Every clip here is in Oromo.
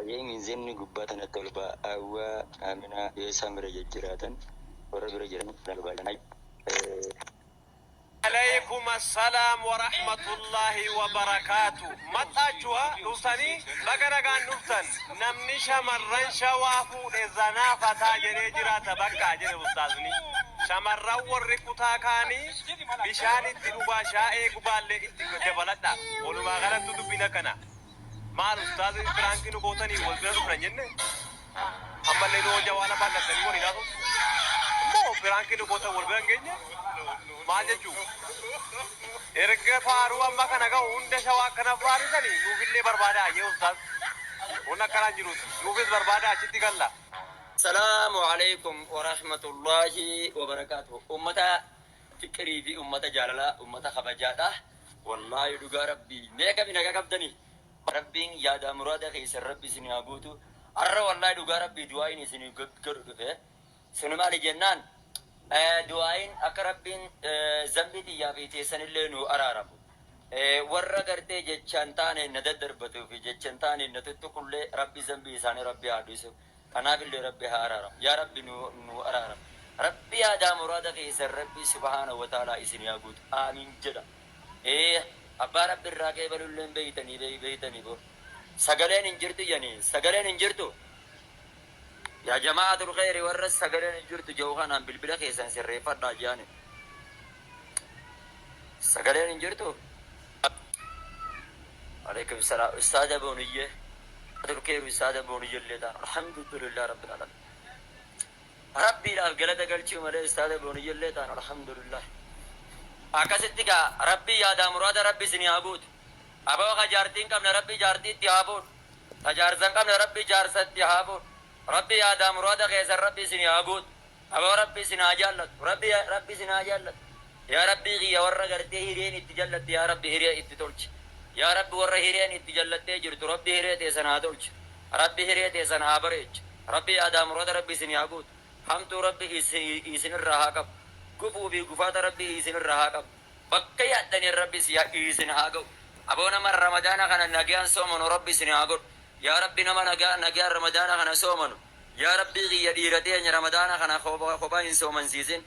Hayyee minzeenni gubbaa tanatti ol ba'a. Hawwaa, Aaminaa yoo isaan bira jijjiraatan warra bira jiran barbaadan. Aleykum assalam warahmatullahi wabarakaatu Maxxaachuha dhuftanii baga nagaan dhuftan namni shamarran shawaa fuudhe zanaa fataa jedhee jiraata baqqaa jedhe ustaazni shamarran warri kutaa kaanii bishaan itti dhugaa shaa'ee gubaallee itti dabaladha walumaa galattu dubbiin akkana Maal ustaazi piraankii nu gootanii wal bira dhufna hin jenne? Ammallee nu jawaala baallattanii waliin haasoftu? Moo piraankii nu gootan wal bira hin geenye? Maal jechuu? Erga faaruu amma kana ga'u hunda shawaa akkana faarisanii nuufillee barbaadaa ayyee ustaaz. Wanni akkanaa hin jiruuti. Nuufis barbaadaa achitti galla. Salaamu Aleykum Warahmatullaahi Wabarakaatuh Ummata fiqirii fi ummata jaalalaa ummata kabajaadha Wallaahi dhugaa rabbii mee kami nagaa qabdanii Rabbiin yaadaa muraada keessan rabbi isin haa guutu arra wallaahi dhugaa rabbii du'aayin isin godhu dhufe suni maali jennaan du'aayin akka rabbiin zambii tiyyaa fi teessanillee nuu araaramu warra gartee jechaan taane na daddarbatuu fi jechan taane na tuttuqullee rabbi zambii isaanii rabbi haa dhiisu kanaafillee rabbi haa araaramu yaa rabbi nuu araaramu rabbi yaadaa muraada keessan rabbi subhaana wa ta'ala isin haa guutu aamiin jedha Ee abbaa rabbi irraa qeebalullee hin beeytanii beeytanii boo sagaleen hin jirtu janii sagaleen hin jirtu yaa jama'atul kheyri warra sagaleen hin jirtu je'u kanaan bilbila keessan sirreeffadhaa je'ani sagaleen hin jirtu alaikum salaam ustaada booniyyee atul kheyri ustaada booniyyee illee ta'an alhamdulillah rabbil alamin Rabbiidhaaf galata galchuu malee ustaada booniyyellee ta'an alhamdulillah. Akkasitti gaa Rabbii yaadaa muraada Rabbi isinii haa guutu. Aboo ka jaartii hin qabne Rabbi jaartii itti haa fuudhu. Ta jaarsa hin qabne Rabbi jaarsa itti haa fuudhu. Rabbi yaadaa muraada keessan Rabbi isinii haa guutu. Aboo Rabbi isin haa jaallatu. Rabbi Rabbi isin haa jaallatu. Yaa Rabbii kiyya warra gartee hireen itti jallatte yaa Rabbi hiree itti tolchi. Yaa Rabbi warra hireen itti jallattee jirtu Rabbi hiree teessan haa tolchu. Rabbi hiree teessan haa bareechu. Rabbi yaadaa murada rabbi isinii haa guutu hamtuu rabbi iisinirraa haa qabu gufuu fi gufaata rabbi iisinirraa haa qabu bakka yaaddaniin rabbi iisin haa ga'u aboo nama ramadaana kana nagayaan soomanu rabbi isin haa godhu yaa rabbi nama nagayaan ramadaana kana soomanu yaa rabbii kiyya dhiira teenya ramadaana kana kophaa hin soomansiisin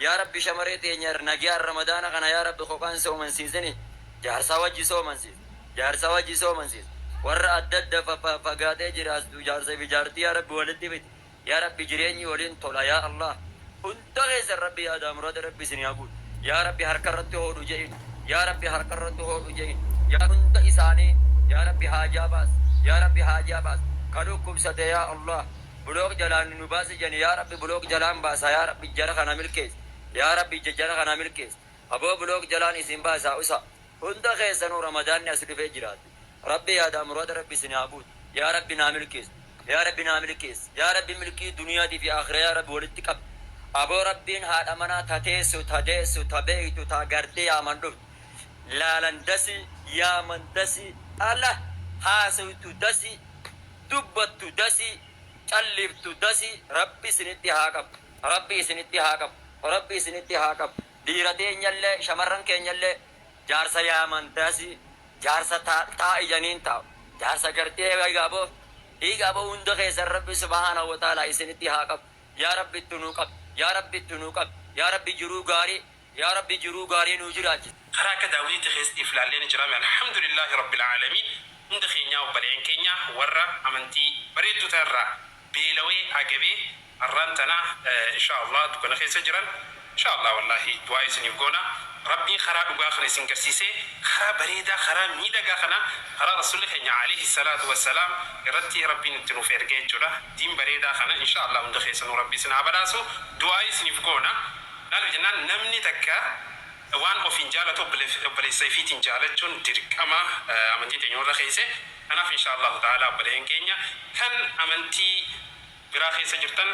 Yaa rabbi shamaree teenya nagyaan ramadaana kana yaa rabbi kophaan soomansiisini jaarsaa wajji soomansiis jaarsaa wajji soomansiis warra adda adda fagaatee jiraastu jaarsa fi jaartii yaa rabbi walitti fidi yaa rabbi jireenyi waliin tola yaa allah hunda keessan rabbi yaadaa murada rabbi isin haa guutu yaa rabbi harka irratti hoodhu je'in yaa rabbi harka irratti hoodhu je'in yaa hunda isaanii yaa rabbi haajaa baas yaa rabbi haajaa baas ka dhukkubsate yaa allah Block jalaan nu baasi jani yaa rabbi block jalaan baasa yaa rabbi jara kana milkeessi yaa rabbi jara kana milkeessi aboo block jalaan isin baasaa usa hunda keessanuu ramadaanni as dhufee jiraate rabbi yaadaa muraada rabbi isin haa guutu yaa rabbi naa milkeessi yaa rabbi naa milkeessi yaa rabbi milkii duniyaatii fi aakhira yaa rabbi walitti qabi aboo rabbiin haadha manaa ta teessu ta deessu ta beeytu ta gartee yaaman dhuftu laalan dasi yaaman dasi ala haasoytu dasi dubbattu dasi calliftu dasi rabbi isinitti haa qabu rabbi isinitti haa qabu rabbi isinitti haa qabu dhiira teenyallee shamarran keenyallee jaarsa yaaman dasi jaarsa taa'i janiin taa'u jaarsa gartee egaa boo egaa boo hunda keessan rabbi subhaanahu wa ta'ala isinitti haa qabu yaa rabbi itti nuu qabi yaa rabbi itti nuu qabi yaa rabbi jiruu gaarii yaa rabbi jiruu gaarii nuu jiraachisi. Karaa akka daawwitiitti keessatti if laallee ni jiraame Alhamdulillaahi Rabbil Aalamiin hunda keenyaa obbaleeyan keenya warra amantii bareedduu tanarraa beelawee agabee arraan tana inshaa Allah dukkana keessa jiran inshaa Allah wallaahi du'aa isiniif goona Rabbiin karaa dhugaa kana isin garsiisee karaa bareedaa karaa miidhagaa kana karaa Rasuulli keenya aleyhi salaatu wassalaam irratti Rabbiin itti nuuf ergee jechuudha diin bareedaa kana inshaa Allah hunda keessanuu Rabbi isin haa badhaasu du'aa isiniif goona Maaliif jennaan namni takka waan ofiin jaalatu obboleessa ifiitiin jaalachuun dirqama amantiin teenya nurra keeyse. Kanaaf inshaa Allaahu ta'aalaa obboleeyyan keenya kan amantii biraa keessa jirtan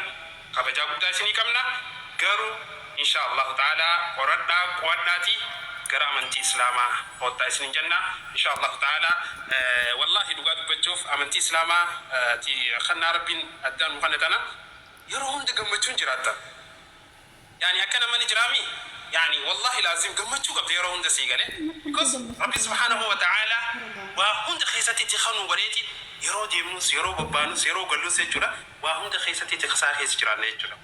kabajaa guddaa isinii qabna. Garuu inshaa Allaahu ta'aalaa qoradhaa qu'adhaatii gara amantii Islaamaa koottaa isiniin jenna. Inshaa Allaahu ta'aalaa wallaahi dhugaa dubbachuuf amantii Islaamaa ti khannaa Rabbiin addaan nu khanne tana yeroo hunda gammachuun jiraatta. Yani akka nama ni jiraa mii yani wallahi laazim gammachuu qabda yeroo hunda sii gale because rabbi subhanahu wa ta'ala waa hunda keessatti itti kanuu godheeti Yeroo deemnus, yeroo bobbaanus, yeroo gallus jechuudha, waa hunda keessatti tiksaa keessa jiraanna jechuudha.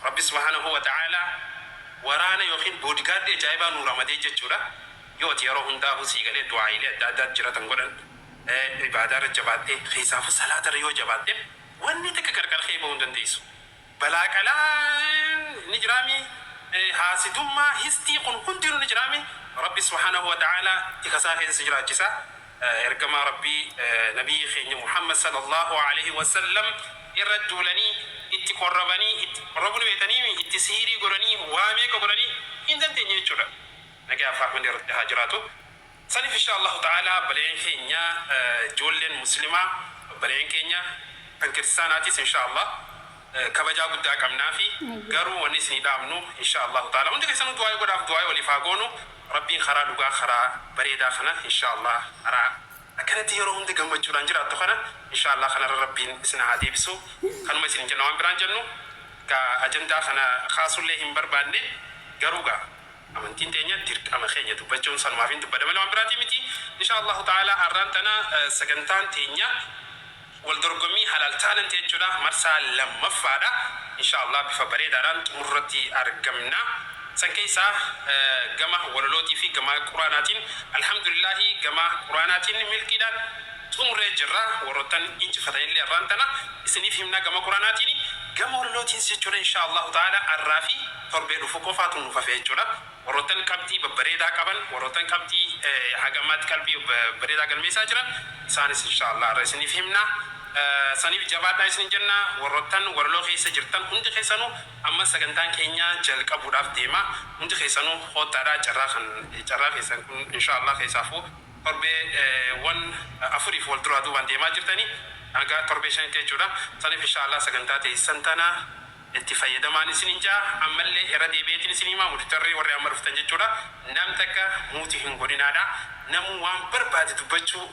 Rabbi subhaanahu wa ta'aalaa waraana yookiin bodyguard ajaa'ibaa nuu ramadee jechuudha. Yoo ati yeroo hundaafuu sii galee du'aa'ilee adda addaa jiratan godhan, ibaadaa irra jabaattee, keessaafuu salaata irra yoo jabaatte, wanni takka qarqara kee bahuu hin dandeessu. Balaa qalaa ni jiraami, haasidummaa histii kun hundinuu ni jiraami. Rabbi subhaanahu wa ta'aalaa tikasaa keessa si jiraachisa. Ergamaa Rabbii, nabiyyi keenya Muhammad sallallahu alaihi wasallam irra duulanii, itti qorrabanii, itti qorrabuu ni beektanii, itti sihirii godhanii, waa meeqa godhanii hin dandeenye jechuudha. Nagaa fi rahmanni irratti haa jiraatu. Saniif insha Allahu ta'ala obboleen keenya ijoolleen muslimaa, obboleen keenya kan kiristaanaatis, insha Allah kabajaa guddaa qabnaa fi garuu wanni isinii dhaamnu, insha Allahu ta'ala hundi keessanuu du'aa godhaaf, du'aa waliif haa goonu. Rabbiin karaa dhugaa, karaa bareedaa kana, insha Allah karaa akkanatti yeroo hunda gammachuudhaan jiraattu kana, insha Allah kanarra Rabbiin isin haa deebisu. Kanuma isin jenna, waan biraan jennu gaa ajandaa kana kaasullee hin barbaanne. Garuu gaa amantiin teenya dirqama keenya dubbachuun sanumaaf hin dubbadha malee waan biraatii miti. Insha Allahu ta'ala har'aan tana sagantaan teenya wal dorgommii Halaal Talent jechuudha, marsaa lammaffaadha. Insha Allah bifa bareedaadhaan xumurratti argamna. San keessaa gama walalootii fi gama quraanaatiin, alhamdulillahi, gama quraanaatiin milkiidhaan xumurree jirra. Warroottan injifatanillee har'aan tana isiniif himna gama quraanaatiin. Gama walalootiinis jechuudha, insha Allahu ta'ala har'aa fi torbee dhufu qofaatu nuuf hafe jechuudha. Warroottan qabxii babbareedaa qaban, warroottan qabxii haga ammaatti qalbii babbareedaa galmeessaa jiran, isaanis insha Allah har'a isiniif himna. Saniif jabaadhaa isin jenna. Warroottan walaloo keessa jirtan hundi keessanuu, amma sagantaan keenya jalqabuudhaaf deema. Hundi keessanuu hoottaadha. Carraa kan carraa keessan kun, insha Allah, keessaafuu torbee wan afuriif wal duraa duubaan deemaa jirtanii hanga torbee shanitti jechuudha. Saniif insha Allah sagantaa teessan tana itti fayyadamaan isinin jaa. Ammallee irra deebi'eetiin isin himaa, mudhitarri warri amma dhuftan jechuudha, nam takka mute hin godhinaadha. Namuu waan barbaade dubbachuu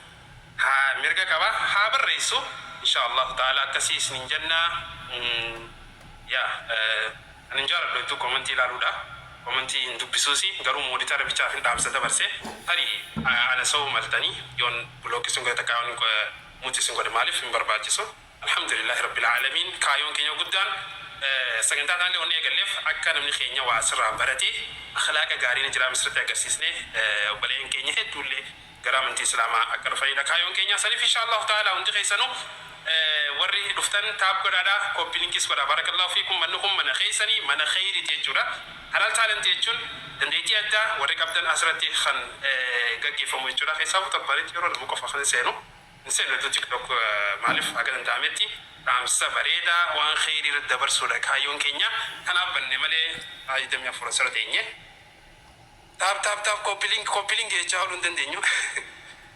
haa mirga qaba, haa barreessu, insha Allahu ta'ala. Akkasii isinin jenna. Yaa ani hin jaaladhu hedduu comment ilaaluudha, comment hin dubbisuusi. Garuu moderator bichaaf hin dhaamsa dabarse. Tarii ana sa'uu maltanii yoon block isin godhe, takka yoon mute isin godhe, maaliif hin barbaachisu. Alhamdulillahi rabbil aalamiin. Kaayoon keenya guddaan sagantaa kanallee wanni eegalleef akka namni keenya waa asirraa baratee akhlaaqa gaariin jira misirratti agarsiisnee obboleen keenya hedduullee gara amantii islaamaa akka dhufanidha kaayoon keenya. Saniif insha Allahu ta'ala hundi keessanuu warri dhuftan tap godhaadha, copy linkis godhaa. Barakallahu fiikum. Manni kun mana keessanii, mana kheyriiti jechuudha. Halaal Talent jechuun dandeettii addaa warri qabdan asirratti kan gaggeeffamu jechuudha. Keessaafuu torbanitti yeroo 2 qofa kan seenu hin seenu iddoo TikTok. Maaliif haga danda'ametti dhaamsa bareedaa waan kheyrii irratti dabarsuudha kaayyoon keenya. Kanaaf banne malee 24 asirra teenye tap tap tap, copy link, copy link jechaa ooluu hin dandeenyu.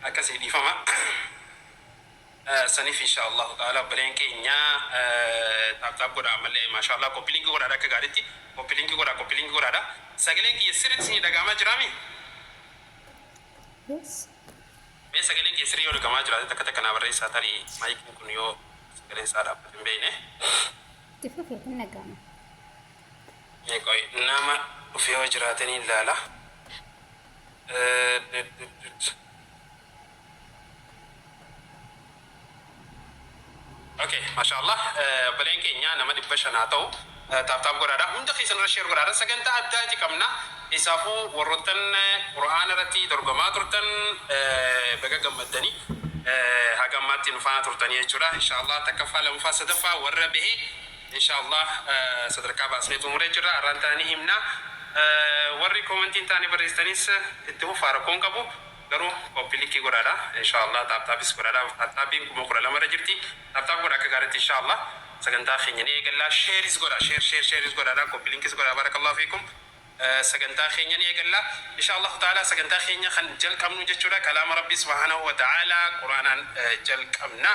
Akkasii dhiifama. Saniif insha Allahu ta'ala obboleen keenya tap tap godha ammallee, masha Allah, copy link godhaadha. Akka gaariitti copy link godha, copy link godhaadha. Sagaleen kiyya sirriitti isinii dhaga'amaa jiraami? Yes. Mee sagaleen kiyya sirrii yoo dhaga'amaa jiraate takka takka naa barreessaa. Tarii maayikiin kun yoo sagaleen isaa dhaabbate hin beekne. Itti fufee hin dhaga'ama. Mee qoy, nama dhufe yoo jiraate ni ilaala. Okay, masha Allah. Obboleen keenya nama 500 haa ta'u. Tap tap godhaadha. Hunda keessan irra share godhaadha. Sagantaa addaati qabna. Isaafuu warroottan Qur'aana irratti dorgomaa turtan baga gammaddanii. Haga ammaatti nu faana turtanii jechuudha. Insha Allah takkaffaa, lammaffaa, sadaffaa warra bahe insha Allah sadarkaa baasnee xumuree jirra. Har'aan ta'anii himna. Warri commentiin ta'anii barreessitanis itti fufaa, rakkoon qabu. Garuu copy link godhaadha. Insha Allah tap tapis godhaadha. Tap tapiin 12,000 irra jirti. Tap tap godha akka gaariitti. Insha Allah sagantaa keenya ni eegalla. Shareis godha. Share, share, shareis godhaadha. Copy linkis godha. Barakallahu fiikum. Sagantaa keenya ni eegalla. Insha Allahu ta'ala sagantaa keenya kan jalqabnu jechuudha. Kalaama Rabbii subhaanahu wa ta'ala quraanaan jalqabna.